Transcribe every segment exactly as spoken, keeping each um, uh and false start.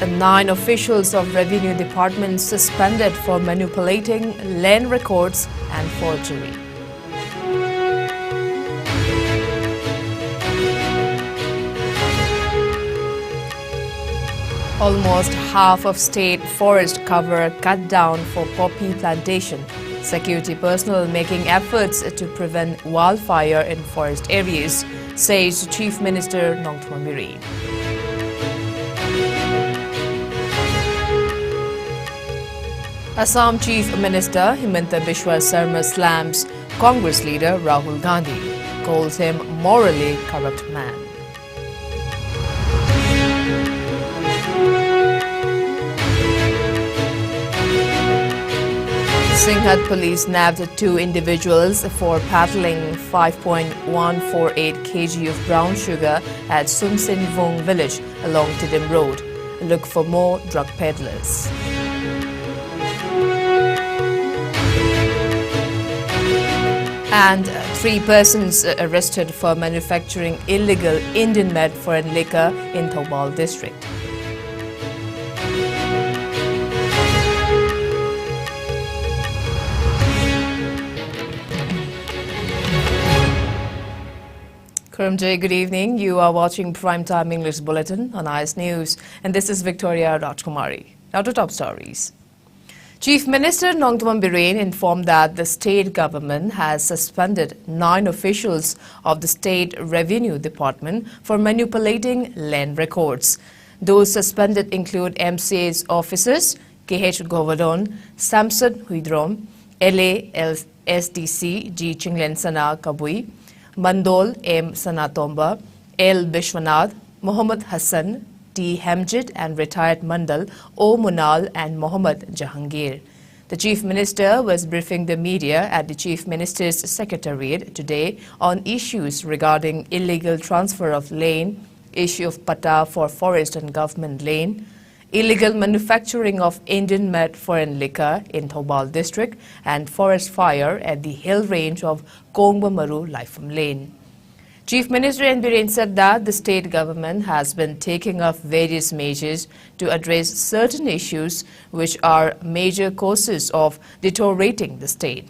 Nine officials of Revenue Department suspended for manipulating land records and forgery. Almost half of state forest cover cut down for poppy plantation. Security personnel making efforts to prevent wildfire in forest areas, says Chief Minister Nongthombam Biren. Assam Chief Minister Himanta Biswa Sarma slams Congress leader Rahul Gandhi, calls him morally corrupt man. Singhat police nabbed two individuals for peddling five point one four eight kilograms of brown sugar at Sumsinvung village along Tiddim Road. Look for more drug peddlers. And three persons arrested for manufacturing illegal Indian made foreign liquor in Thoubal district. Khurumjay, good evening. You are watching Prime Time English Bulletin on I S News, and this is Victoria Rajkumari. Now to top stories. Chief Minister Nongthombam Biren informed that the state government has suspended nine officials of the State Revenue Department for manipulating land records. Those suspended include M C A's officers, K H Govardhan, Samson Huidrom, L A L S D C G Chinglensana Kabui, Mandol M Sanatomba, L Bishwanath, Mohammad Hassan, T Hamjit, and retired Mandal O Munal and Mohammad Jahangir. The Chief Minister was briefing the media at the Chief Minister's Secretariat today on issues regarding illegal transfer of land, issue of patta for forest and government land, illegal manufacturing of Indian made foreign liquor in Thoubal district, and forest fire at the hill range of Kongbamaru Laifam Lane. Chief Minister N Biren said that the state government has been taking up various measures to address certain issues which are major causes of deteriorating the state.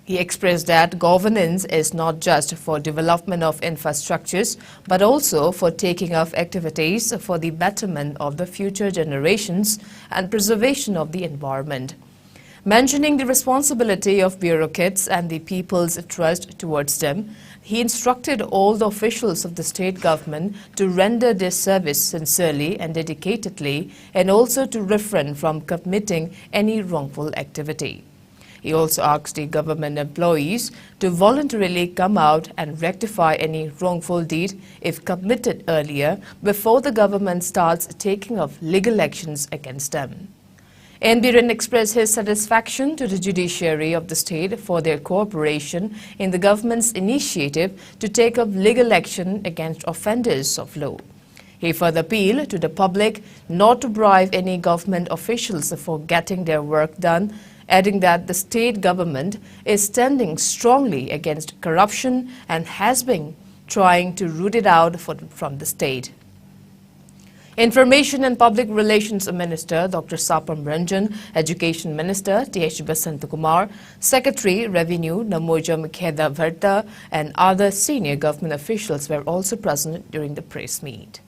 He expressed that governance is not just for development of infrastructures, but also for taking up activities for the betterment of the future generations and preservation of the environment. Mentioning the responsibility of bureaucrats and the people's trust towards them, he instructed all the officials of the state government to render their service sincerely and dedicatedly, and also to refrain from committing any wrongful activity. He also asked the government employees to voluntarily come out and rectify any wrongful deed if committed earlier, before the government starts taking up legal actions against them. N Biren expressed his satisfaction to the judiciary of the state for their cooperation in the government's initiative to take up legal action against offenders of law. He further appealed to the public not to bribe any government officials for getting their work done, adding that the state government is standing strongly against corruption and has been trying to root it out for, from the state. Information and Public Relations Minister Doctor Sapam Ranjan, Education Minister T H Basanta Kumar, Secretary Revenue Namoijam Kheda Bharta, and other senior government officials were also present during the press meet.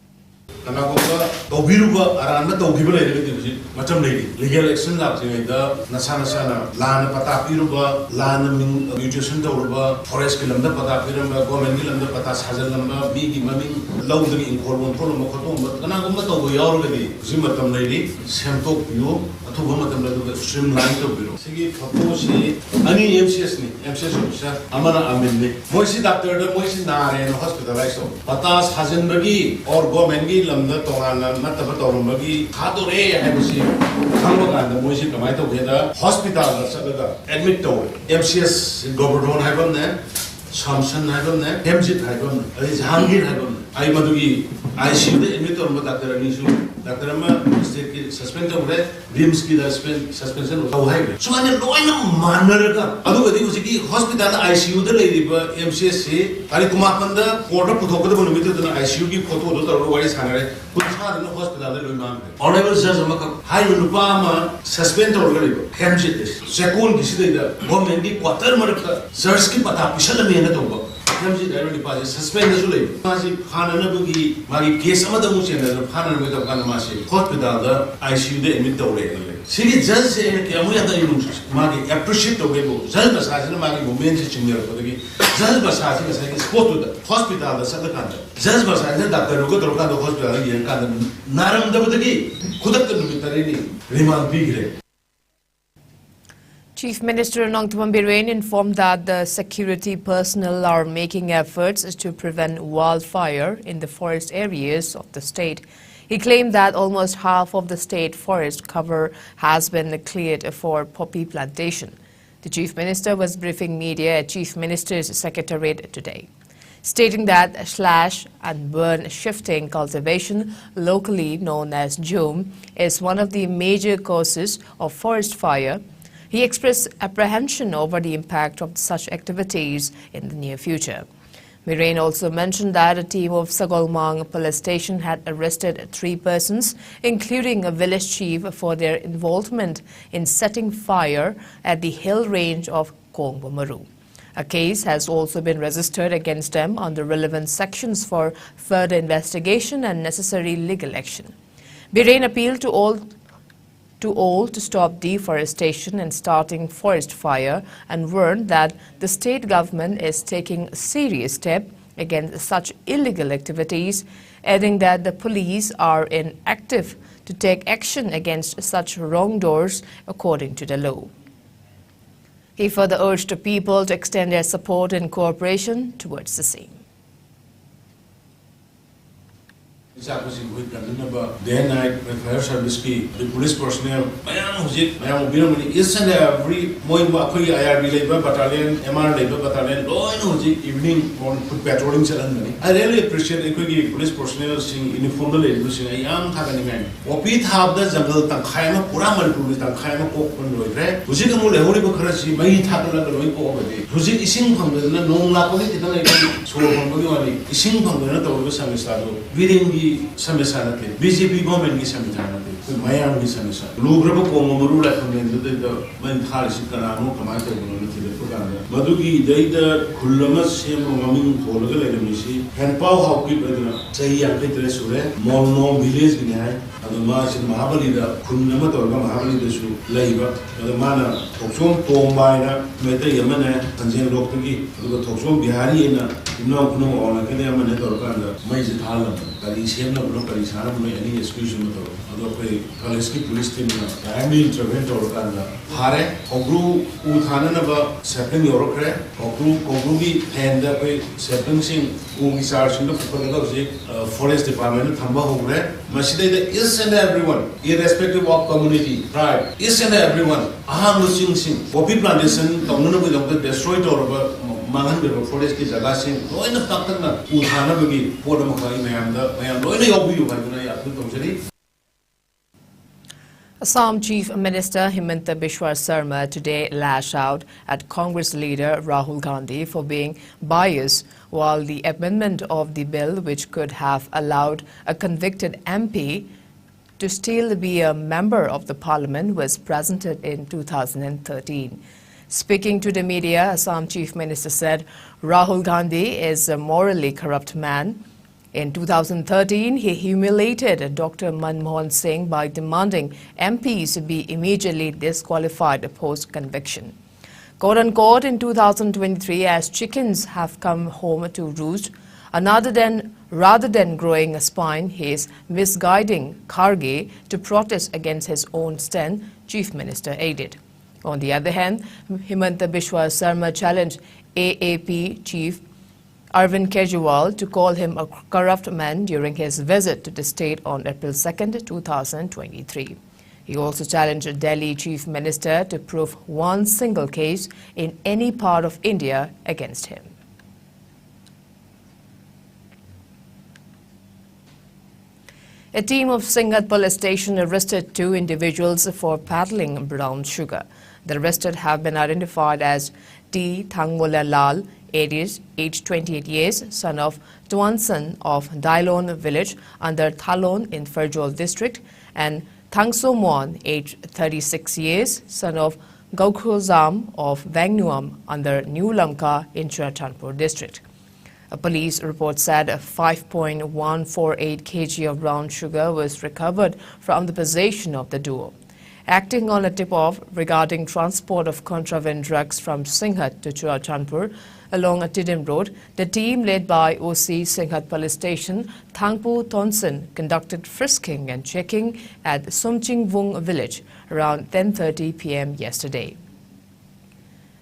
ꯀꯅꯥꯒꯨꯝꯕ ꯇꯧꯕꯤꯔꯨꯕ ꯑꯔꯥꯟꯕ ꯇꯧꯈꯤꯕ ꯂꯩꯔꯒꯗꯤ ꯍꯧꯖꯤꯛ ꯃꯇꯝ ꯂꯩꯔꯤ꯫ Legal action ꯂꯥꯛꯇ꯭ꯔꯤꯉꯩꯗ ꯅꯁꯥ ꯅꯁꯥꯅ ꯂꯥꯟꯅ ꯄꯇꯥ ꯄꯤꯔꯨꯕ, ꯂꯥꯟꯅ ꯃꯤꯡ ꯃ꯭ꯌꯨꯇꯦꯁꯟ ꯇꯧꯔꯨꯕ, ꯐꯣꯔꯦꯁꯀꯤ ꯂꯝꯗ ꯄꯇꯥ ꯄꯤꯔꯝꯕ, ꯒꯣꯔꯃꯦꯟꯒꯤ ꯂꯝꯗ ꯄꯇꯥ ꯁꯥꯖꯜꯂꯝꯕ, ꯃꯤꯒꯤ ꯃꯃꯤꯡ ꯂꯧꯗꯒꯤ ꯏꯪꯈꯣꯜ ꯑꯣꯟꯊꯣꯛꯂꯝꯕ ꯈꯣꯠꯇꯣꯛꯂꯝꯕ ꯀꯅꯥꯒꯨꯝꯕ ꯇꯧꯕ ꯌꯥꯎꯔꯒꯗꯤ ꯍꯧꯖꯤꯛ ꯃꯇꯝ ꯂꯩꯔꯤ, ꯁꯦꯝꯗꯣꯛꯄꯤꯌꯨ꯫ ꯑꯊꯨꯕ ꯃꯇꯝꯗ ꯑꯗꯨꯒ ꯁ꯭ꯇ꯭ꯔꯤꯝꯂꯥꯏꯟ ꯇꯧꯕꯤꯔꯣ꯫ ꯁꯤꯒꯤ ꯐꯣꯇꯣꯁꯤ ꯑꯅꯤ M C ꯑꯦꯁꯅꯤ, M C S officer, ꯑꯃꯅ ꯑꯃꯤꯟꯅꯤ꯫ ꯃꯣꯏꯁꯤ ꯗꯥꯛꯇꯔꯗ ꯃꯣꯏꯁꯤ ꯅꯥꯔꯦꯅ ꯍꯣꯁꯄꯤꯇꯥꯂꯥꯏꯁ ꯇꯧ꯫ ꯄꯇꯥ ꯁꯥꯖꯤꯟꯕꯒꯤ ꯑꯣꯔ ꯒꯣꯔꯃꯦꯟꯒꯤ ꯂꯝꯗ ꯇꯣꯉꯥꯟꯅ ꯅꯠꯇꯕ ꯇꯧꯔꯝꯕꯒꯤ ꯊꯥꯗꯣꯔꯛꯑꯦ ꯍꯥꯏꯕꯁꯤ ꯈꯪꯕ ꯀꯥꯟꯗ ꯃꯣꯏꯁꯤ ꯀꯃꯥꯏꯅ ꯇꯧꯒꯦꯗ ꯍꯣꯁꯄꯤꯇꯥꯜꯗ ꯆꯠꯂꯒ ꯑꯦꯗꯃꯤꯠ ꯇꯧꯋꯦ꯫ ꯑꯦꯝ ꯁꯤ ꯑꯦꯁ ꯒꯣꯕꯔꯙꯣꯟ ꯍꯥꯏꯕ ꯑꯃꯅꯦ, ꯁꯥꯝꯁꯟ ꯍꯥꯏꯕ ꯑꯃꯅꯦ, ꯍꯦꯝꯖꯤꯠ ꯍꯥꯏꯕ ꯑꯃꯅꯦ, ꯑꯗꯩ ꯖꯍꯥꯡꯒꯤꯔ ꯍꯥꯏꯕ ꯑꯃꯅꯦ꯫ ꯑꯩ ꯃꯗꯨꯒꯤ ꯑꯥꯏ ꯁꯤ ꯌꯨꯗ ꯑꯦꯗꯃꯤꯠ ꯇꯧꯔꯝꯕ ꯗꯥꯛꯇꯔ ꯑꯅꯤꯁꯨ, ꯗꯥꯛꯇꯔ ꯑꯃ ꯁ꯭ꯇꯦꯠꯀꯤ ꯁꯁꯄꯦꯟ ꯇꯧꯈ꯭ꯔꯦ, ꯔꯤꯝꯁꯀꯤꯗ ꯁꯁꯄꯦꯟ ꯇꯧ ꯍꯥꯏꯈ꯭ꯔꯦ꯫ ꯁꯨꯃꯥꯏꯅ ꯂꯣꯏꯅ ꯃꯥꯟꯅꯔꯒ, ꯑꯗꯨꯒꯗꯤ ꯍꯧꯖꯤꯛꯀꯤ ꯍꯣꯁꯄꯤꯇꯥꯜꯗ ꯑꯥꯏ ꯁꯤ ꯌꯨꯗ ꯂꯩꯔꯤꯕ ꯑꯦꯝ ꯁꯤ ꯑꯦꯁꯁꯤ ꯇꯥꯔꯤꯛ ꯀꯨꯟꯃꯥꯄꯟꯗ ꯀꯣꯔꯠꯇ ꯄꯨꯊꯣꯛꯀꯗꯕ ꯅꯨꯃꯤꯠꯇꯨꯗꯅ ꯑꯥꯏ ꯁꯤ ꯌꯨꯒꯤ ꯐꯣꯇꯣꯗꯣ ꯇꯧꯔꯒ ꯋꯥꯔꯤ ꯁꯥꯟꯅꯔꯦ꯫ ꯀꯨꯟꯊ꯭ꯔꯥꯗꯨꯅ ꯍꯣꯁꯄꯤꯇꯥꯜꯗ ꯂꯣꯏ ꯃꯥꯡꯈ꯭ꯔꯦ꯫ ꯑꯣꯅꯔꯦꯕꯜ ꯖꯖ ꯑꯃꯈꯛ ꯍꯥꯏꯔꯤꯕ ꯅꯨꯄꯥ ꯑꯃ ꯁꯁꯄꯦꯟ ꯇꯧꯔꯒ ꯂꯩꯕ ꯍꯦꯝꯖꯤꯠ ꯑꯁꯤ ꯆꯦꯛꯀꯣꯟꯒꯤ ꯁꯤꯗꯩꯗ ꯒꯣꯔꯃꯦꯟꯒꯤ ꯀ꯭ꯋꯥꯇꯔ ꯃꯔꯛꯇ ꯆꯔꯆꯀꯤ ꯄꯇꯥ ꯄꯤꯁꯜꯂꯝꯃꯦꯅ ꯇꯧꯕ ꯍꯦꯝꯖꯤꯠ ꯍꯥꯏꯔꯤꯕ ꯅꯨꯄꯥꯁꯦ ꯁꯁꯄꯦꯟꯗꯁꯨ ꯂꯩꯕ꯫ ꯃꯥꯁꯤ ꯐꯥꯅꯅꯕꯒꯤ ꯃꯥꯒꯤ ꯀꯦꯁ ꯑꯃꯗ ꯑꯃꯨꯛ ꯆꯦꯟꯅꯗꯅ ꯐꯥꯅꯅꯕꯒꯤ ꯇꯧꯔꯀꯥꯟꯗ ꯃꯥꯁꯤ ꯍꯣꯁꯄꯤꯇꯥꯜꯗ ꯑꯥꯏ ꯁꯤ ꯌꯨꯗ ꯑꯦꯗꯃꯤꯠ ꯇꯧꯔꯦꯅ ꯂꯩ꯫ ꯁꯤꯒꯤ ꯖꯖꯁꯦ ꯑꯩꯅ ꯀꯌꯥꯃꯨꯛ ꯌꯥꯝꯅ ꯑꯩ ꯅꯨꯡꯁꯤ, ꯃꯥꯒꯤ ꯑꯦꯄ꯭ꯔꯤꯁꯤꯌꯦꯠ ꯇꯧꯒꯦꯕꯨ, ꯖꯖ ꯃꯁꯥꯁꯤꯅ ꯃꯥꯒꯤ ꯃꯨꯞꯃꯦꯟꯁꯦ ꯆꯤꯡꯅꯔꯛꯄꯗꯒꯤ ꯖꯖ ꯃꯁꯥꯁꯤ ꯉꯁꯥꯏꯒꯤ ꯁ꯭ꯄꯣꯠꯇꯨꯗ ꯍꯣꯁꯄꯤꯇꯥꯜꯗ ꯆꯠꯂꯀꯥꯟꯗ ꯖꯖ ꯃꯁꯥꯁꯤꯅ ꯗꯥꯛꯇꯔꯗꯨꯒ ꯇꯧꯔꯀꯥꯟꯗ ꯍꯣꯁꯄꯤꯇꯥꯜꯗ ꯌꯦꯡꯉꯀꯥꯟꯗ ꯅꯥꯔꯝꯗꯕꯗꯒꯤ ꯈꯨꯗꯛꯇ ꯅꯨꯃꯤꯠ ꯇꯔꯦꯠꯅꯤ ꯔꯤꯃꯥꯟ ꯄꯤꯈ꯭ꯔꯦ꯫ Chief Minister Nongthymmam Biren informed that the security personnel are making efforts to prevent wildfire in the forest areas of the state. He claimed that almost half of the state forest cover has been cleared for poppy plantation. The Chief Minister was briefing media at Chief Minister's Secretariat today, stating that slash and burn shifting cultivation, locally known as jhum, is one of the major causes of forest fire. He expressed apprehension over the impact of such activities in the near future. Biren also mentioned that a team of Sagolmang police station had arrested three persons, including a village chief, for their involvement in setting fire at the hill range of Kongbomaru. A case has also been registered against them under relevant sections for further investigation and necessary legal action. Biren appealed to all to all to stop deforestation and starting forest fire and warned that the state government is taking a serious step against such illegal activities, adding that the police are in active to take action against such wrongdoers according to the law. He further urged the people to extend their support and cooperation towards the same. ꯆꯥꯛꯄꯁꯤꯡ ꯑꯩꯈꯣꯏ ꯀꯟꯅꯅꯕ day and night ꯑꯩꯈꯣꯏ fire service ꯀꯤ ꯑꯗꯩ police personnel ꯃꯌꯥꯝ ꯍꯧꯖꯤꯛ ꯃꯌꯥꯝ ꯎꯕꯤꯔꯝꯒꯅꯤ, each and every ꯃꯣꯏ ꯑꯩꯈꯣꯏꯒꯤ I R B ꯂꯩꯕ battalion, M R ꯂꯩꯕ battalion ꯂꯣꯏꯅ ꯍꯧꯖꯤꯛ evening morning foot patrolling ꯆꯠꯍꯟꯕꯅꯤ꯫ I really appreciate ꯑꯩꯈꯣꯏꯒꯤ police personnel ꯁꯤꯡ uniform ꯗ ꯂꯩꯔꯤꯕꯁꯤꯡ ꯑꯩ ꯌꯥꯝ ꯊꯥꯒꯠꯅꯤꯡꯉꯥꯏꯅꯤ꯫ ꯄꯣꯄꯤ ꯊꯥꯕꯗ ꯖꯪꯒꯜ ꯇꯪꯈꯥꯏ ꯑꯃ, ꯄꯨꯔꯥ ꯃꯅꯤꯄꯨꯔꯒꯤ ꯇꯪꯈꯥꯏ ꯑꯃ ꯀꯣꯛꯄ ꯂꯣꯏꯈ꯭ꯔꯦ꯫ ꯍꯧꯖꯤꯛ ꯑꯃꯨꯛ ꯂꯩꯍꯧꯔꯤꯕ ꯈꯔꯁꯤ ꯃꯩ ꯊꯥꯒꯠꯂꯒ ꯂꯣꯏ ꯀꯣꯛꯑꯒꯗꯤ, ꯍꯧꯖꯤꯛ ꯏꯁꯤꯡ ꯐꯪꯗꯗꯅ ꯅꯣꯡ ꯂꯥꯛꯄꯒꯤ ꯈꯤꯇꯪ ꯂꯩꯕ ꯁꯣꯔ ꯍꯣꯟꯕꯒꯤ ꯋꯥꯅꯤ, ꯏꯁꯤꯡ ꯐꯪꯗꯗꯅ ꯇꯧꯔꯤꯕ ꯁꯃꯁ꯭ꯌꯥꯗꯨ ꯕꯤꯔꯦꯟꯒꯤ ꯁꯃꯁ꯭ꯌꯥ ꯅꯠꯇꯦ, B J P government ꯀꯤ ꯁꯃꯁ꯭ꯌꯥ ꯅꯠꯇꯦ, ꯑꯩꯈꯣꯏ ꯃꯌꯥꯝꯒꯤ ꯁꯃꯁ꯭ꯌꯥ꯫ ꯂꯨꯈ꯭ꯔꯕ ꯀꯣꯡꯕ ꯃꯔꯨ ꯂꯥꯏꯐꯝꯂꯦꯟꯗꯨꯗꯩꯗ ꯃꯩ ꯊꯥꯔꯤꯁꯤ ꯀꯅꯥꯅꯣ, ꯀꯃꯥꯏꯅ ꯇꯧꯕꯅꯣꯅ ꯊꯤꯒꯠꯄ ꯀꯥꯟꯗ, ꯃꯗꯨꯒꯤꯗꯩꯗ ꯈꯨꯜ ꯑꯃ ꯁꯦꯝꯕ ꯃꯃꯤꯡ ꯊꯣꯜꯂꯒ ꯂꯩꯔꯝꯃꯤꯁꯤ ꯍꯦꯟꯄꯥꯎ ꯍꯥꯎꯀꯤꯞ ꯍꯥꯏꯗꯅ ꯆꯍꯤ ꯌꯥꯡꯈꯩ ꯇꯔꯦꯠ ꯁꯨꯔꯦ, ꯃꯣꯜꯅꯣ village ꯀꯤꯅꯤ ꯍꯥꯏ꯫ ꯑꯗꯣ ꯃꯥꯁꯤ ꯃꯍꯥꯕꯂꯤꯗ ꯈꯨꯟ ꯑꯃ ꯇꯧꯔꯒ ꯃꯍꯥꯕꯂꯤꯗꯁꯨ ꯂꯩꯕ꯫ ꯑꯗꯣ ꯃꯥꯅ ꯊꯣꯛꯆꯣꯝ ꯇꯣꯝꯕ ꯍꯥꯏꯅ ꯃꯩꯇꯩ ꯑꯃꯅꯦ ꯁꯟꯖꯦꯟ ꯂꯣꯛꯇꯒꯤ, ꯑꯗꯨꯒ ꯊꯣꯛꯆꯣꯝ ꯕꯤꯍꯥꯔꯤ ꯍꯥꯏꯅ ꯏꯝꯅꯥꯎ ꯈꯨꯅꯧ ꯑꯋꯥꯡ ꯂꯩꯀꯥꯏꯗꯒꯤ ꯑꯃꯅꯦ ꯇꯧꯔꯀꯥꯟꯗ ꯃꯩꯁꯦ ꯊꯥꯍꯜꯂꯝꯕ꯫ ꯀꯔꯤ ꯁꯦꯝꯅꯕꯅꯣ, ꯀꯔꯤ ꯁꯥꯅꯕꯅꯣ, any excuse ꯑꯃ ꯇꯧꯔꯒ꯫ ꯑꯗꯣ ꯑꯩꯈꯣꯏ college ꯀꯤ police team ꯅ timely intervene ꯇꯧꯔꯀꯥꯟꯗ ꯐꯥꯔꯦ꯫ ꯀꯧꯕ꯭ꯔꯨ ꯎ ꯊꯥꯅꯅꯕ sapling ꯌꯧꯔꯛꯈ꯭ꯔꯦ꯫ ꯀꯧꯕ꯭ꯔꯨ, ꯀꯧꯕ꯭ꯔꯨꯒꯤ ꯐꯦꯟꯗ ꯑꯩꯈꯣꯏ sapling ꯁꯤꯡ ꯎꯒꯤ ꯆꯥꯔꯁꯤꯡꯗꯣ ꯄꯨꯈꯠꯂꯒ ꯍꯧꯖꯤꯛ, ꯑ, forest department ꯅ ꯊꯝꯕ ꯍꯧꯈ꯭ꯔꯦ꯫ ꯃꯁꯤꯗꯩꯗ each and everyone, irrespective of community, tribe, each and everyone, ꯑꯍꯥꯡꯕ ꯆꯤꯡꯁꯤꯡ, poppy plantation ꯇꯧꯅꯅꯕꯒꯤꯗꯃꯛꯇ destroy ꯇꯧꯔꯕ, ꯃꯥꯡꯍꯟꯈ꯭ꯔꯕ forest ꯀꯤ ꯖꯒꯥꯁꯤꯡ ꯂꯣꯏꯅ ꯄꯥꯛꯇꯛꯅ ꯎ ꯊꯥꯅꯕꯒꯤ ꯄꯣꯠ ꯑꯃꯈꯛ ꯑꯩ ꯃꯌꯥꯝꯗ, ꯃꯌꯥꯝ ꯂꯣꯏꯅ ꯌꯥꯎꯕꯤꯌꯨ ꯍꯥꯏꯗꯨꯅ ꯑꯩ appeal ꯇꯧꯖꯔꯤ꯫ Assam Chief Minister Himanta Biswa Sarma today lashed out at Congress leader Rahul Gandhi for being biased, while the amendment of the bill which could have allowed a convicted M P to still be a member of the parliament was presented in two thousand thirteen. Speaking to the media, Assam Chief Minister said Rahul Gandhi is a morally corrupt man. In two thousand thirteen, he humiliated Doctor Manmohan Singh by demanding M Ps be immediately disqualified post conviction. Quote unquote, in two thousand twenty-three, as chickens have come home to roost, another than, rather than growing a spine, he is misguiding Kharge to protest against his own stand, Chief Minister aided. On the other hand, Himanta Biswa Sarma challenged A A P chief Arvind Kejriwal to call him a corrupt man during his visit to the state on April second, two thousand twenty-three. He also challenged Delhi Chief Minister to prove one single case in any part of India against him. A team of Singhat Police Station arrested two individuals for peddling brown sugar. The arrested have been identified as T Thangmola Lal, age, age twenty-eight years, son of Tuansan of Dailon village under Thalon in Pherzawl district, and Thangso Mon, age thirty-six years, son of Gaukhozam of Vangnuam under New Lamka in Churachandpur district. A police report said a five point one four eight kg of brown sugar was recovered from the possession of the duo. Acting on a tip-off regarding transport of contraband drugs from Singhat to Churachandpur along a Tiddim Road, the team led by O C Singhat Police Station, Thangpu Tonson, conducted frisking and checking at Somchingvung village around ten thirty p m yesterday,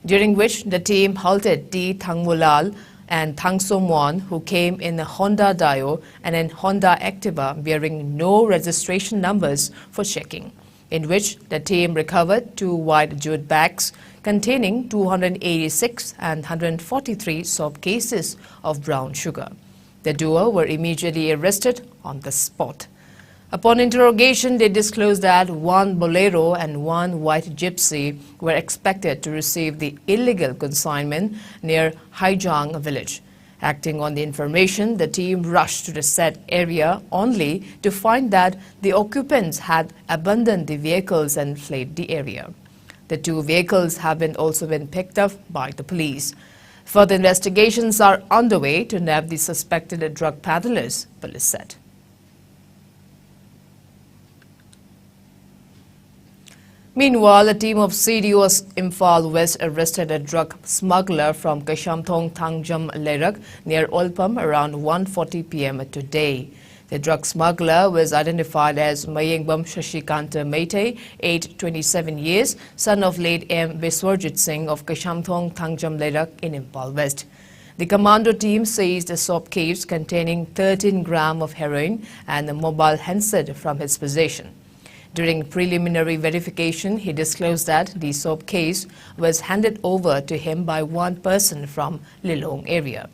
during which the team halted T Thangmulal and Thangso Mon, who came in a Honda Dio and an Honda Activa bearing no registration numbers, for checking, in which the team recovered two white jute bags containing two hundred eighty-six and hundred forty-three soap cases of brown sugar. The duo were immediately arrested on the spot. Upon interrogation, they disclosed that one Bolero and one white Gypsy were expected to receive the illegal consignment near Haijang village. Acting on the information, the team rushed to the said area only to find that the occupants had abandoned the vehicles and fled the area. The two vehicles have been also been picked up by the police. Further investigations are underway to nab the suspected drug peddlers, police said. Meanwhile, a team of C D Os Imphal West arrested a drug smuggler from Kaishamthong Thangjam Lerak near Olpam around one forty p m today. The drug smuggler was identified as Mayengbam Shashikanta Meitei, age twenty-seven years, son of late M Biswarjit Singh of Kaishamthong Thangjam Lerak in Imphal West. The commando team seized a soap case containing thirteen gram of heroin and a mobile handset from his possession. During preliminary verification, he disclosed that the soap case was handed over to him by one person from Lilong area.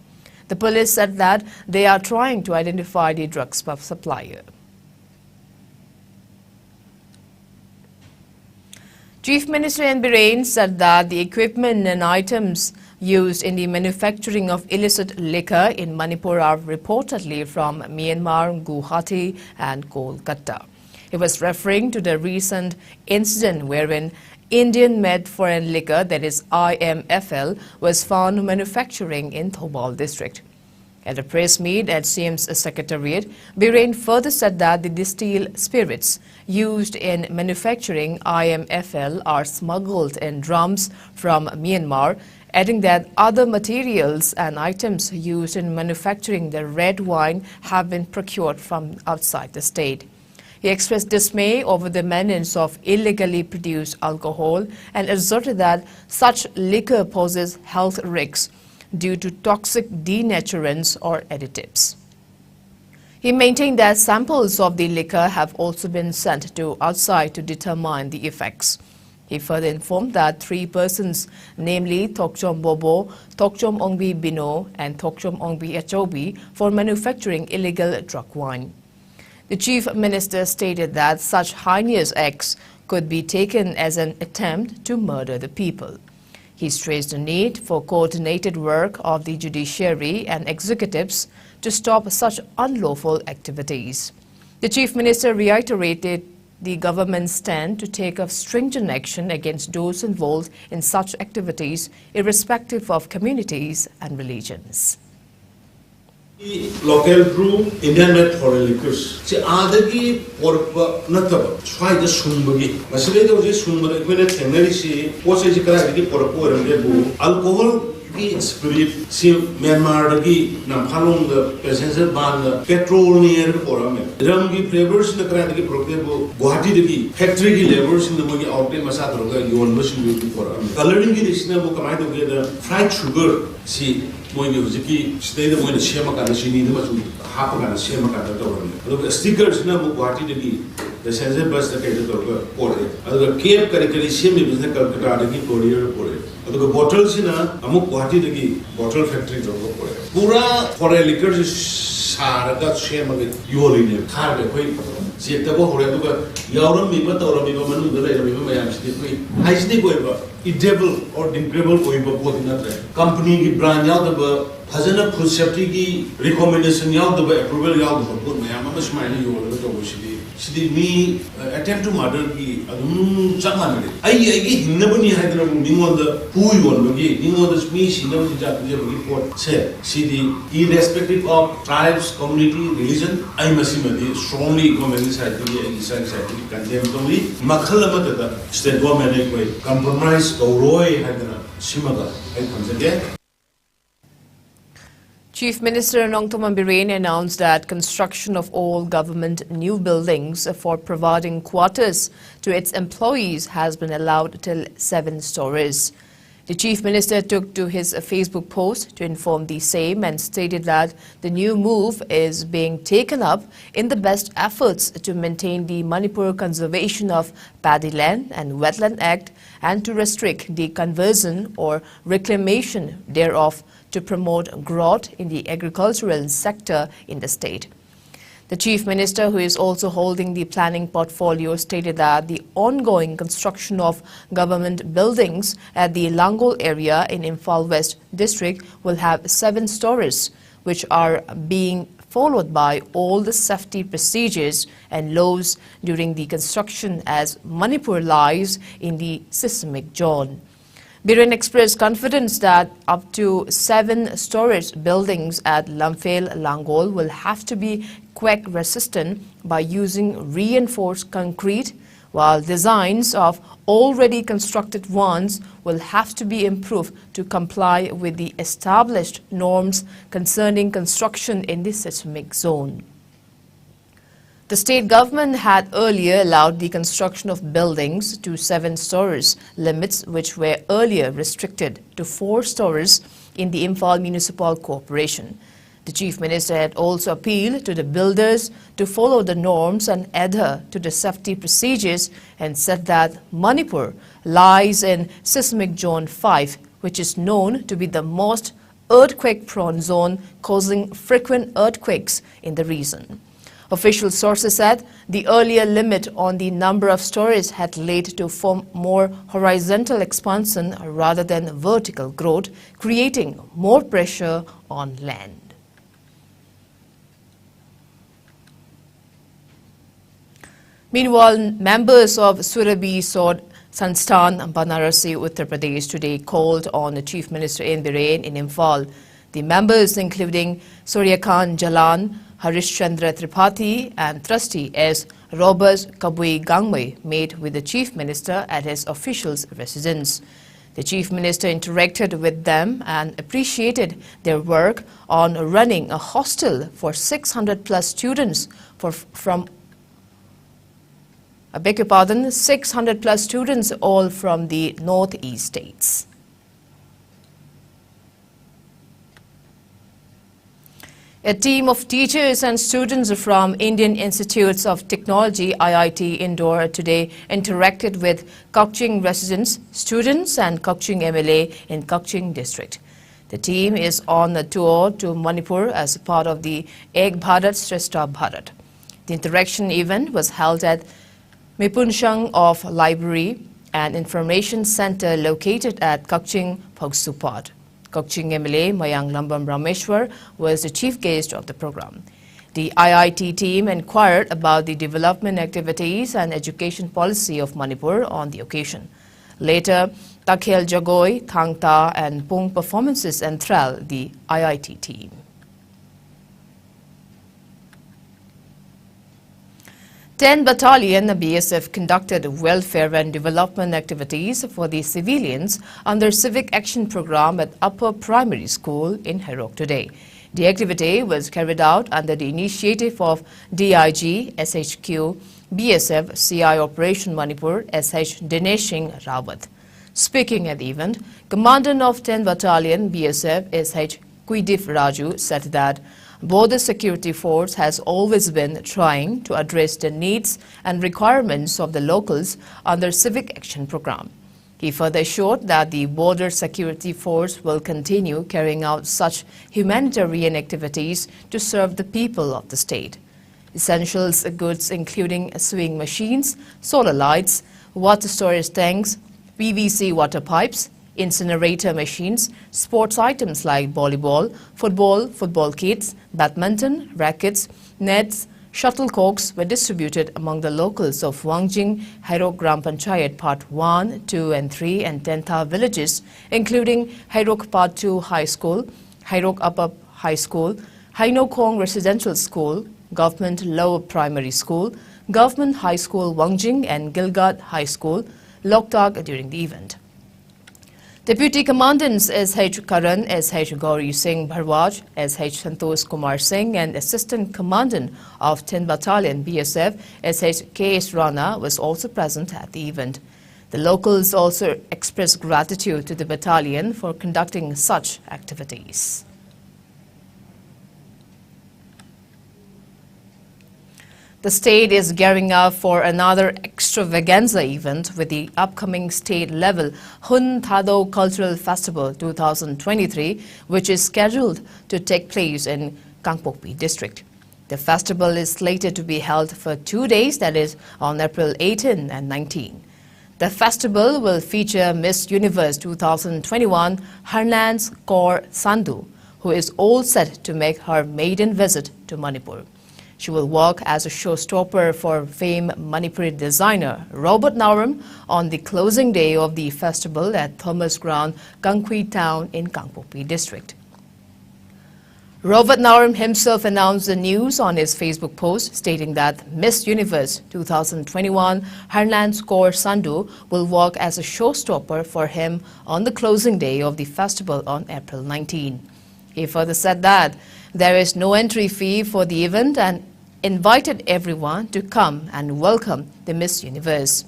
The police said that they are trying to identify the drug supplier. Chief Minister N. Biren said that the equipment and items used in the manufacturing of illicit liquor in Manipur are reportedly from Myanmar, Guwahati, and Kolkata. He was referring to the recent incident wherein Indian made foreign liquor, that is I M F L, was found manufacturing in Thoubal district. At a press meet at C M's secretariat, Biren further said that the distilled spirits used in manufacturing I M F L are smuggled in drums from Myanmar, adding that other materials and items used in manufacturing the red wine have been procured from outside the state. He expressed dismay over the menace of illegally produced alcohol and asserted that such liquor poses health risks due to toxic denaturants or additives. He maintained that samples of the liquor have also been sent to outside to determine the effects. He further informed that three persons, namely Thokchom Bobo, Thokchom Ongbi Bino, and Thokchom Ongbi Achobi, for manufacturing illegal drug wine. The Chief Minister stated that such heinous acts could be taken as an attempt to murder the people. He stressed the need for coordinated work of the judiciary and executives to stop such unlawful activities. The Chief Minister reiterated the government's stand to take a stringent action against those involved in such activities, irrespective of communities and religions. Local brew, Indian made foreign liquors ꯁꯤ ꯑꯥꯗꯒꯤ ꯄꯣꯔꯛꯄ ꯅꯠꯇꯕ ꯁ꯭ꯋꯥꯏꯗ ꯁꯨꯡꯕꯒꯤ, ꯃꯁꯤꯗꯩꯗ ꯍꯧꯖꯤꯛ ꯁꯨꯡꯕꯗ ꯑꯩꯈꯣꯏꯅ ꯊꯦꯡꯅꯔꯤꯁꯤ ꯄꯣꯠ ꯆꯩꯁꯤ ꯀꯗꯥꯏꯗꯒꯤ ꯄꯣꯔꯛꯄ ꯑꯣꯏꯔꯝꯒꯦꯕꯨ, alcohol Spirit ꯁꯤ ꯃ꯭ꯌꯥꯟꯃꯥꯔꯗꯒꯤ ꯅꯝꯐꯥꯂꯣꯡꯗ passenger vanꯗ petrolꯅꯦ ꯍꯥꯏꯔꯒ ꯄꯣꯔꯛꯑꯝꯃꯦ꯫ Rumꯒꯤ flavorꯁꯤꯅ ꯀꯗꯥꯏꯗꯒꯤ ꯄꯨꯔꯛꯀꯦꯕꯨ, ꯒꯨꯋꯥꯍꯥꯇꯤꯗꯒꯤ factoryꯒꯤ labourꯁꯤꯡꯅ ꯃꯣꯏꯒꯤ outlet ꯃꯆꯥ ꯇꯧꯔꯒ ꯌꯣꯟꯕꯁꯤꯡꯗꯨꯗꯒꯤ ꯄꯣꯔꯛꯑꯝꯃꯦ꯫ Colouringꯒꯤꯁꯤꯅ ꯑꯃꯨꯛ ꯀꯃꯥꯏꯅ ꯇꯧꯒꯦꯗ, fried sugar ꯁꯤ ꯃꯣꯏꯒꯤ ꯍꯧꯖꯤꯛꯀꯤ ꯁꯤꯗꯩꯗ ꯃꯣꯏꯅ ꯁꯦꯝꯃꯀꯥꯟꯗ, ꯆꯤꯅꯤꯗ ꯃꯆꯨ ꯍꯥꯞꯄꯀꯥꯟꯗ ꯁꯦꯝꯃꯀꯥꯟꯗ ꯇꯧꯔꯝꯃꯦ꯫ ꯑꯗꯨꯒ stickerꯁꯤꯅ ꯑꯃꯨꯛ ꯒꯨꯋꯥꯍꯥꯇꯤꯗꯒꯤ passenger busꯇ ꯀꯩꯗ ꯇꯧꯔꯒ ꯄꯣꯔꯛꯑꯦ꯫ ꯑꯗꯨꯒ cap ꯀꯔꯤ ꯀꯔꯤ ꯁꯦꯝꯃꯤꯕꯁꯤꯅ ꯀꯜꯀꯇꯥꯗꯒꯤ courierꯗ ꯄꯣꯔꯛꯑꯦ꯫ ꯑꯗꯨꯒ bottleꯁꯤꯅ ꯑꯃꯨꯛ ꯒꯨꯋꯥꯍꯥꯇꯤꯗꯒꯤ bottle factory ꯇꯧꯔꯒ ꯄꯣꯔꯛꯑꯦ꯫ ꯄꯨꯔꯥ foreign liquorꯁꯤ ꯁꯥꯔꯒ ꯁꯦꯝꯃꯒ ꯌꯣꯜꯂꯤꯅꯦꯕ꯫ ꯊꯥꯔꯒ ꯑꯩꯈꯣꯏ check ꯇꯧꯕ ꯍꯧꯔꯦ꯫ ꯑꯗꯨꯒ ꯌꯥꯎꯔꯝꯃꯤꯕ, ꯇꯧꯔꯝꯃꯤꯕ, ꯃꯅꯨꯡꯗ ꯂꯩꯔꯝꯃꯤꯕ ꯃꯌꯥꯝꯁꯤꯗꯤ ꯑꯩꯈꯣꯏ hygienic ꯑꯣꯏꯕ, eatable or drinkable ꯑꯣꯏꯕ ꯄꯣꯠꯇꯤ ꯅꯠꯇ꯭ꯔꯦ꯫ Companyꯒꯤ brand ꯌꯥꯎꯗꯕ, ꯐꯖꯅ food safetyꯒꯤ recommendation ꯌꯥꯎꯗꯕ, approval ꯌꯥꯎꯗꯕ ꯄꯣꯠ ꯃꯌꯥꯝ ꯑꯃ ꯁꯨꯃꯥꯏꯅ ꯌꯣꯜꯂꯒ ꯇꯧꯕꯁꯤꯗꯤ, ꯁꯤꯗꯤ ꯃꯤ, ꯑ, attempt to murderꯒꯤ ꯑꯗꯨꯝ ꯆꯞ ꯃꯥꯟꯅꯔꯦ꯫ ꯑꯩ, ꯑꯩꯒꯤ ꯍꯤꯡꯅꯕꯅꯤ ꯍꯥꯏꯗꯅꯕꯨ ꯃꯤꯉꯣꯟꯗ ꯍꯨ ꯌꯣꯟꯕꯒꯤ, ꯃꯤꯉꯣꯟꯗ ꯃꯤ ꯁꯤꯅꯕ ꯆꯤꯟꯖꯥꯛ ꯄꯤꯖꯕꯒꯤ ꯄꯣꯠꯁꯦ, ꯁꯤꯗꯤ irrespective of tribes, community, religion, ꯑꯩ ꯃꯁꯤꯃꯗꯤ strongly ꯏꯀꯣꯅꯣꯃꯤꯛ ꯁꯥꯏꯠꯇꯒꯤ, ꯑꯩꯒꯤ ꯏꯁꯥꯒꯤ ꯁꯥꯏꯠꯇꯒꯤ condemn ꯇꯧꯏ꯫ ꯃꯈꯜ ꯑꯃꯠꯇꯗ state government ꯑꯩꯈꯣꯏ compromise ꯇꯧꯔꯣꯏ ꯍꯥꯏꯗꯅ ꯁꯤꯃꯒ ꯑꯩ ꯊꯝꯖꯒꯦ꯫ Chief Minister Nongthombam Biren announced that construction of all government new buildings for providing quarters to its employees has been allowed till seven stories. The Chief Minister took to his Facebook post to inform the same and stated that the new move is being taken up in the best efforts to maintain the Manipur Conservation of Paddy Land and Wetland Act and to restrict the conversion or reclamation thereof to promote growth in the agricultural sector in the state. The Chief Minister, who is also holding the planning portfolio, stated that the ongoing construction of government buildings at the Langol area in Imphal West district will have seven stories, which are being followed by all the safety procedures and laws during the construction, as Manipur lies in the seismic zone. Biren expressed confidence that up to seven storage buildings at Lamphel Langol will have to be quake resistant by using reinforced concrete, while designs of already constructed ones will have to be improved to comply with the established norms concerning construction in the seismic zone. The state government had earlier allowed the construction of buildings to seven stories, limits which were earlier restricted to four stories in the Imphal Municipal Corporation. The Chief Minister had also appealed to the builders to follow the norms and adhere to the safety procedures and said that Manipur lies in seismic zone five, which is known to be the most earthquake-prone zone, causing frequent earthquakes in the region. Official sources said the earlier limit on the number of stories had led to form more horizontal expansion rather than vertical growth, creating more pressure on land. Meanwhile, members of Surabhi Sodh Sansthan, Banarasi, Uttar Pradesh, today called on the Chief Minister N Biren in Imphal. The members, including Suryakant Jalan, Harish Chandra Tripathi, and trustee S Robert Kabui Gangmei, met with the Chief Minister at his official's residence. The Chief Minister interacted with them and appreciated their work on running a hostel for six hundred plus students for, from, I beg your pardon, six hundred plus students, all from the northeast states. A team of teachers and students from Indian Institutes of Technology, I I T Indore, today interacted with Kakching residents, students, and Kakching M L A in Kakching district. The team is on a tour to Manipur as part of the Ek Bharat Shreshtha Bharat. The interaction event was held at Mipunshang of Library and Information Center located at Kakching Phoksupat. Kakching M L A Mayanglambam Rameshwar was the chief guest of the program. The I I T team inquired about the development activities and education policy of Manipur on the occasion. Later, Takhel Jagoi, Thangta, and Pung performances enthralled the I I T team. Ten Battalion B S F conducted welfare and development activities for the civilians under Civic Action Programme at Upper Primary School in Heirok today. The activity was carried out under the initiative of D I G, S H Q, B S F, C I Operation Manipur, S H Dinesh Singh Rawat. Speaking at the event, Commandant of ten Battalion B S F, S H Kuidif Raju, said that Border Security Force has always been trying to address the needs and requirements of the locals under Civic Action Programme. He further assured that the Border Security Force will continue carrying out such humanitarian activities to serve the people of the state. Essentials goods including sewing machines, solar lights, water storage tanks, P V C water pipes, incinerator machines, sports items like volleyball, football, football kits, badminton, rackets, nets, shuttlecocks were distributed among the locals of Wangjing, Heirok Gram Panchayat Part one, two and three and Tentha villages, including Heirok Part two High School, Heirok Upper High School, Hainokhong Residential School, Government Lower Primary School, Government High School Wangjing and Gilgad High School, Loktak during the event. Deputy Commandants S H Karan, S H Gauri Singh Bharwaj, S H Santosh Kumar Singh and Assistant Commandant of ten Battalion B S F, S H K S Rana was also present at the event. The locals also expressed gratitude to the battalion for conducting such activities. The state is gearing up for another extravaganza event with the upcoming state-level Hun Thado Cultural Festival two thousand twenty-three, which is scheduled to take place in Kangpokpi district. The festival is slated to be held for two days, that is, on April eighteen and nineteen. The festival will feature Miss Universe two thousand twenty-one Harnans Kaur Sandhu, who is all set to make her maiden visit to Manipur. She will work as a showstopper for famed Manipuri designer Robert Naoram on the closing day of the festival at Thomas Ground, Kangkhui Town in Kangpokpi district. Robert Naorum himself announced the news on his Facebook post, stating that Miss Universe two thousand twenty-one Harnan's Kaur Sandhu will work as a showstopper for him on the closing day of the festival on April nineteen. He further said that there is no entry fee for the event and invited everyone to come and welcome the Miss Universe.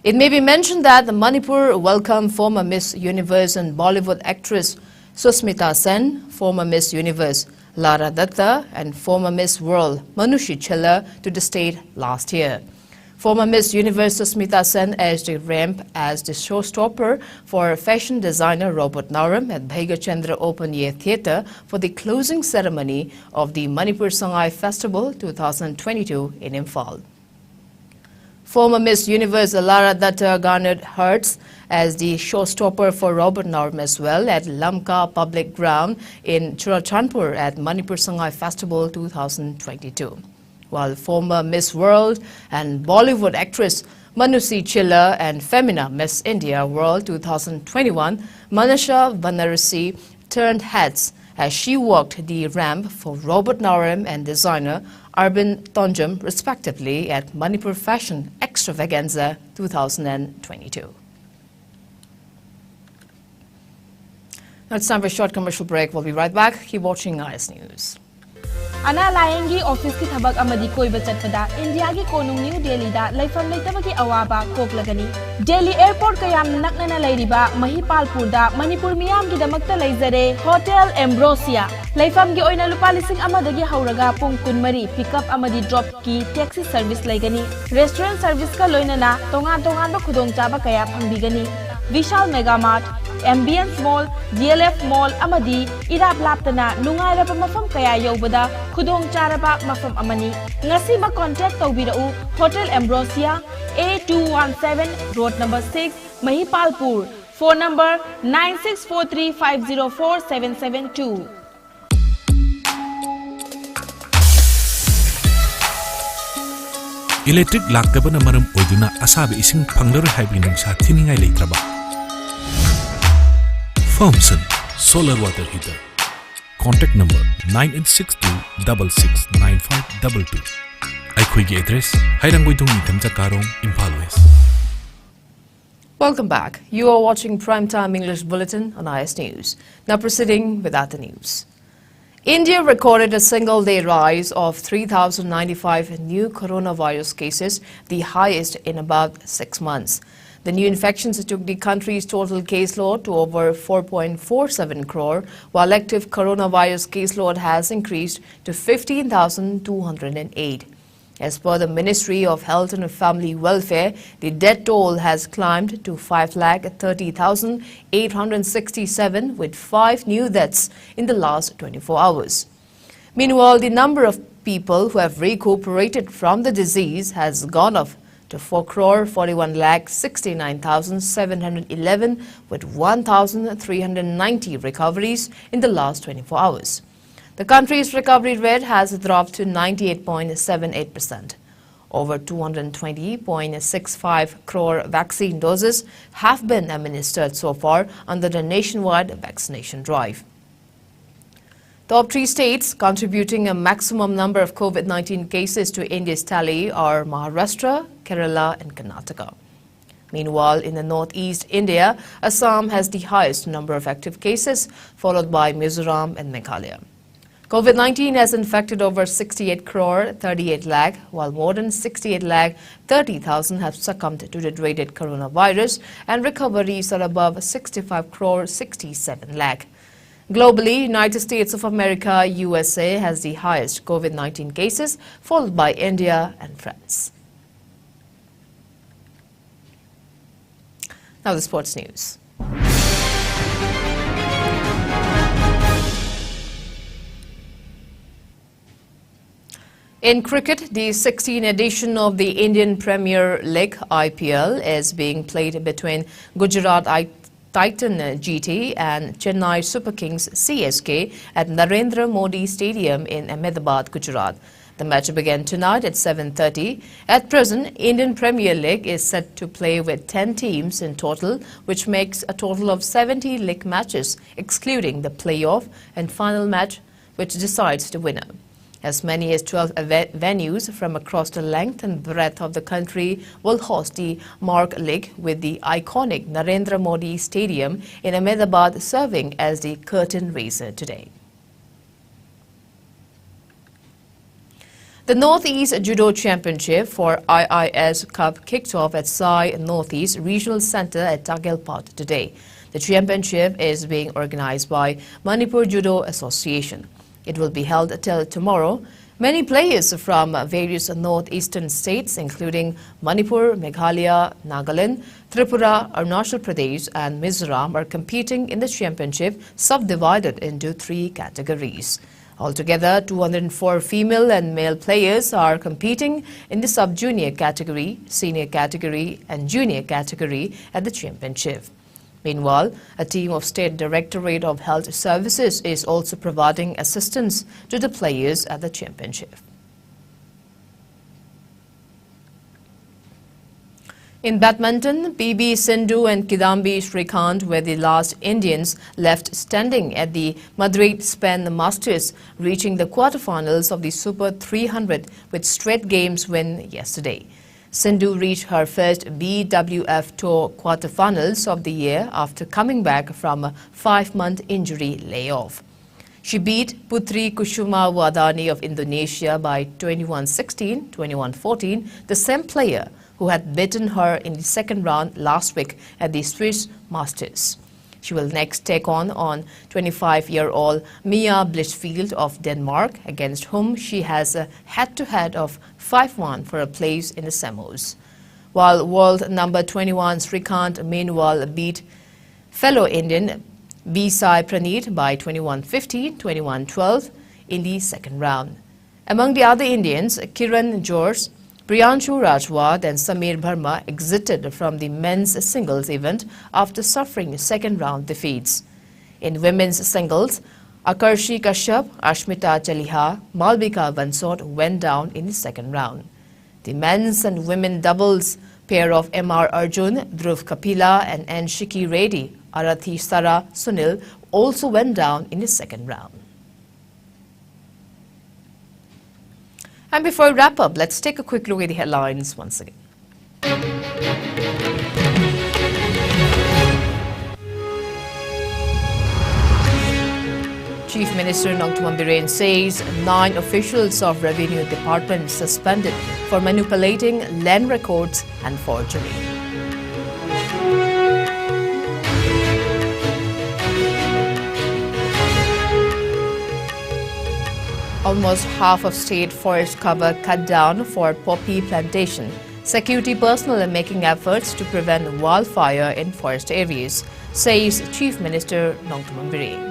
It may be mentioned that the Manipur welcomed former Miss Universe and Bollywood actress Susmita Sen, former Miss Universe Lara Datta, and former Miss World Manushi Chhillar to the state last year. Former Miss Universe Susmita Sen edged the ramp as the showstopper for fashion designer Robert Naorum at Bhaiga Chandra Open Air Theatre for the closing ceremony of the Manipur Sangai Festival two thousand twenty-two in Imphal. Former Miss Universe Lara Datta garnered hearts as the showstopper for Robert Naorum as well at Lamka Public Ground in Churachandpur at Manipur Sangai Festival two thousand twenty-two. While former Miss World and Bollywood actress Manushi Chhillar and Femina Miss India World two thousand twenty-one Manasha Banarasi turned heads as she walked the ramp for Robert Naorum and designer Arvind Tonjam, respectively, at Manipur Fashion Extravaganza two thousand twenty-two. Now it's time for a short commercial break. We'll be right back. Keep watching I S News. ꯑꯅꯥ ꯂꯥꯌꯦꯡꯒꯤ ꯑꯣꯐꯤꯁꯀꯤ ꯊꯕꯛ ꯑꯃꯗꯤ ꯀꯣꯏꯕ ꯆꯠꯄꯗ ꯏꯟꯗꯤꯌꯥꯒꯤ ꯀꯣꯅꯨꯡ new ꯗꯦꯜꯂꯤꯗ ꯂꯩꯐꯝ ꯂꯩꯇꯕꯒꯤ ꯑꯋꯥꯕ ꯀꯣꯛꯂꯒꯅꯤ꯫ ꯗꯦꯜꯂꯤ ꯑꯦꯌꯔꯄꯣꯔꯠꯀ ꯌꯥꯝ ꯅꯛꯅꯅ ꯂꯩꯔꯤꯕ ꯃꯍꯤꯄꯥꯜꯄꯨꯔꯗ ꯃꯅꯤꯄꯨꯔ ꯃꯤꯌꯥꯝꯒꯤꯗꯃꯛꯇ ꯂꯩꯖꯔꯦ ꯍꯣꯇꯦꯜ ꯑꯦꯝꯕ꯭ꯔꯣꯁꯤꯌꯥ꯫ ꯂꯩꯐꯝꯒꯤ ꯑꯣꯏꯅ ꯂꯨꯄꯥ ꯂꯤꯁꯤꯡ ꯑꯃꯗꯒꯤ ꯍꯧꯔꯒ ꯄꯨꯡ ꯀꯨꯟꯃꯔꯤ ꯄꯤꯛꯑꯞ ꯑꯃꯗꯤ ꯗ꯭ꯔꯣꯞꯀꯤ ꯇꯦꯛꯁꯤ ꯁꯔꯚꯤꯁ ꯂꯩꯒꯅꯤ꯫ ꯔꯦꯁꯇꯨꯔꯦꯟꯠ ꯁꯔꯚꯤꯁꯀ ꯂꯣꯏꯅꯅ ꯇꯣꯉꯥꯟ ꯇꯣꯉꯥꯟꯕ ꯈꯨꯗꯣꯡꯆꯥꯕ ꯀꯌꯥ ꯐꯪꯕꯤꯒꯅꯤ꯫ ꯚꯤꯁꯥꯜ ꯃꯦꯒꯥ ꯃꯥꯔꯠ, ꯑꯦꯝꯕꯤꯌꯟꯁ ꯃꯣꯜ, ꯗꯤ ꯑꯦꯜ ꯑꯦꯐ ꯃꯣꯜ ꯑꯃꯗꯤ ꯏꯔꯥꯞ ꯂꯥꯞꯇꯅ ꯅꯨꯡꯉꯥꯏꯔꯕ ꯃꯐꯝ ꯀꯌꯥ ꯌꯧꯕꯗ ꯈꯨꯗꯣꯡ ꯆꯥꯔꯕ ꯃꯐꯝ ꯑꯃꯅꯤ꯫ ꯉꯁꯤꯃꯛ ꯀꯣꯟꯇꯦꯛ ꯇꯧꯕꯤꯔꯛꯎ, hotel Ambrosia, A two one seven, road number six, Mahipalpur, phone number nine six four three five zero four seven seven two. Electric ꯂꯥꯛꯇꯕꯅ ꯃꯔꯝ ꯑꯣꯏꯗꯨꯅ ꯑꯁꯥꯕ ꯏꯁꯤꯡ ꯐꯪꯂꯔꯣꯏ ꯍꯥꯏꯕꯒꯤ ꯅꯨꯡꯁꯥ ꯊꯤꯅꯤꯡꯉꯥꯏ ꯂꯩꯇ꯭ꯔꯕ? Farmson solar water heater. Contact number nine eight six two double six nine five double two. ꯑꯩꯈꯣꯏꯒꯤ address, Heirangoithong Ningthem Chakarong, Imphal west. Welcome back. You are watching Prime Time English Bulletin on I S News. Now proceeding with other news. India recorded a single day rise of three thousand ninety-five new coronavirus cases, the highest in about six months. The new infections took the country's total caseload to over four point four seven crore, while active coronavirus caseload has increased to fifteen thousand two hundred and eight. As per the Ministry of Health and Family Welfare, the death toll has climbed to five lakh thirty thousand eight hundred sixty-seven, with five new deaths in the last twenty-four hours. Meanwhile, the number of people who have recuperated from the disease has gone up to four crore forty-one lakh sixty-nine thousand seven hundred eleven, with one thousand three hundred ninety recoveries in the last twenty-four hours. The country's recovery rate has dropped to ninety-eight point seven eight percent. Over two hundred twenty point six five crore vaccine doses have been administered so far under the nationwide vaccination drive. Top three states contributing a maximum number of COVID nineteen cases to India's tally are Maharashtra, Kerala, and Karnataka. Meanwhile, in the northeast India, Assam has the highest number of active cases, followed by Mizoram and Meghalaya. COVID nineteen has infected over sixty-eight crore thirty-eight lakh, while more than sixty-eight lakh thirty thousand have succumbed to the dreaded coronavirus, and recoveries are above sixty-five crore sixty-seven lakh. Globally, United States of America, U S A, has the highest COVID nineteen cases, followed by India and France. Now the sports news. In cricket, the sixteenth edition of the Indian Premier League, I P L, is being played between Gujarat I- Titan G T and Chennai Super Kings, C S K, at Narendra Modi Stadium in Ahmedabad, Gujarat. The match began tonight at seven thirty. At present, Indian Premier League is set to play with ten teams in total, which makes a total of seventy league matches, excluding the playoff and final match, which decides the winner. As many as twelve eve- venues from across the length and breadth of the country will host the Mark League, with the iconic Narendra Modi Stadium in Ahmedabad serving as the curtain raiser today. The Northeast Judo Championship for I I S Cup kicked off at Sai Northeast Regional Center at Tagilpat today. The championship is being organized by Manipur Judo Association. It will be held till tomorrow. Many players from various northeastern states, including Manipur, Meghalaya, Nagaland, Tripura, Arunachal Pradesh, and Mizoram, are competing in the championship, subdivided into three categories. Altogether, two hundred four female and male players are competing in the sub-junior category, senior category, and junior category at the championship. Meanwhile, a team of State Directorate of Health Services is also providing assistance to the players at the championship. In badminton, P V Sindhu and Kidambi Srikanth were the last Indians left standing at the Madrid Spain Masters, reaching the quarterfinals of the Super three hundred with straight games win yesterday. Sindhu reached her first B W F Tour quarterfinals of the year after coming back from a five-month injury layoff. She beat Putri Kusuma Wardani of Indonesia by twenty-one sixteen, twenty-one fourteen, the same player who had beaten her in the second round last week at the Swiss Masters. She will next take on on twenty-five-year-old Mia Blichfield of Denmark, against whom she has a head-to-head of five one for a place in the semis. While world number twenty-one Srikanth, meanwhile, beat fellow Indian B Sai Praneet by twenty-one fifteen, twenty-one twelve in the second round. Among the other Indians, Kiran George, Priyanshu Rajwat and Samir Verma exited from the men's singles event after suffering second-round defeats. In women's singles, Akarshi Kashyap, Ashmita Chaliha, Malvika Bansot went down in the second round. The men's and women doubles pair of M R Arjun, Dhruv Kapila, and N Shiki Reddy, Arathi Sara Sunil, also went down in the second round. And before we wrap up, let's take a quick look at the headlines once again. Chief Minister Nongthombam Biren says nine officials of Revenue Department suspended for manipulating land records and forgery. Almost half of state forest cover cut down for poppy plantation. Security personnel are making efforts to prevent wildfire in forest areas, says Chief Minister Nongthombam Biren.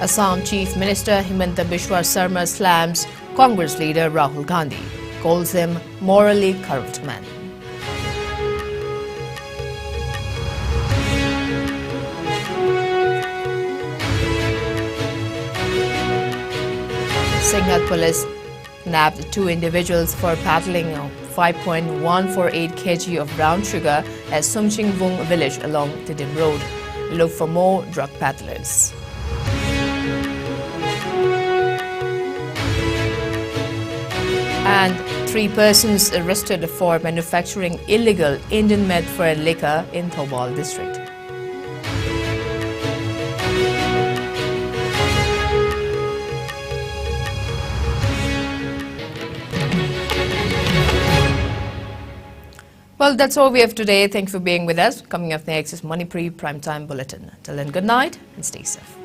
Assam Chief Minister Himanta Biswa Sarma slams Congress leader Rahul Gandhi, calls him morally corrupt man. Singhat police nabbed two individuals for peddling five point one four eight kilograms of brown sugar at Sumchingvung village along Tiddim Road. Look for more drug peddlers. And three persons arrested for manufacturing illegal Indian made for liquor in Thoubal district. Well, that's all we have today. Thank you for being with us. Coming up next is Manipuri Primetime Bulletin. Till then, good night and stay safe.